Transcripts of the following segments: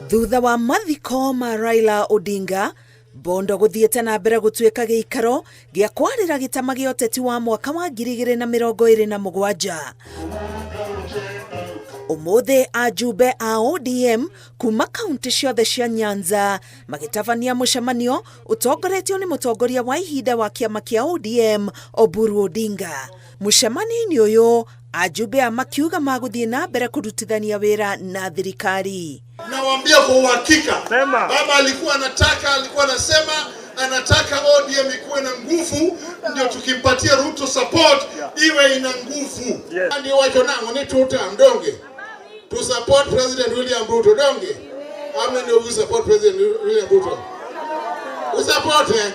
Thutha wa mathiko ma Raila Odinga, Bondo gũthiĩte na mbere gũtuĩka gĩikaro gĩa kwarĩra gĩtama gĩa ũteti wa mwaka wa 2027. Ũmũthĩ ajumbe a ODM kuma kaunti ciothe cia Nyanza magĩtabania mũcemanio ũtongoretio nĩ mũtongoria wa ihinda wa kĩama kĩa ODM Oburu Odinga. Mũcemanio-inĩ ũyũ ajumbe a makiuga magũthiĩ na mbere kũrutithania wĩra na thirikari. Nawaambia kwa uhakika, baba alikuwa anataka, alikuwa anasema anataka ODM ikuwe na nguvu, ndio tukimpatia Ruto support iwe ina nguvu. Ndio wacho nang'o ni tutam donge to support President William Ruto donge. How many of you support President William Ruto? We support eh?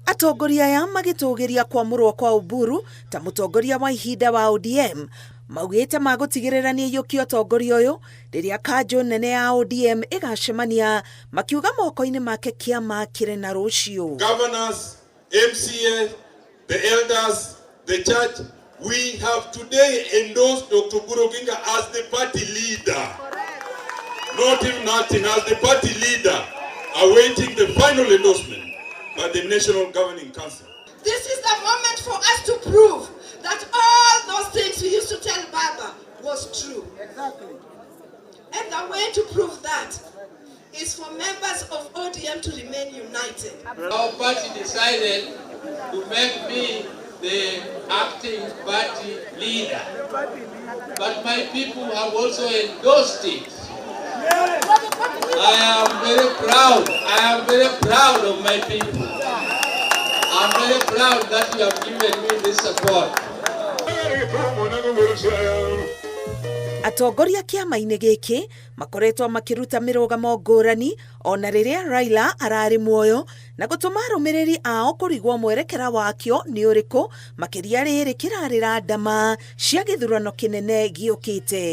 Atongoria aya magĩtũgĩria kwamũrwo kwa Oburu ta mũtongoria wa ihinda wa ODM maugĩte magũtigĩrĩra nĩ aiyũkia ũtongoria ũyũ rĩrĩa kanjũ nene ya ODM ĩgacemania, makiuga moko-inĩ make kĩama kĩrĩ na rũciũ. Governors, MCA, the elders, the church, we have today endorsed Dr. Oburu Oginga as the party leader. Not even acting, as the party leader, awaiting the final endorsement by the National Governing Council. This is the moment for us to prove that all those things we used to tell Baba was true. Exactly. And the way to prove that is for members of ODM to remain united. Our party decided to make me the acting party leader. But my people have also endorsed it. I am very proud. I am very proud of my people. I'm very proud that you have given me this support. Atongoria kĩama-inĩ gĩkĩ makoretwo makĩruta mĩrũgamo ngũrani ona rĩrĩa Raila ararĩ muoyo na gũtũma arũmĩrĩri ao kũrigwo mwerekera wakĩo nĩ ũrĩkũ, makĩria rĩrĩ kĩrarĩra ndama cia gĩthurano kĩnene gĩũkĩte.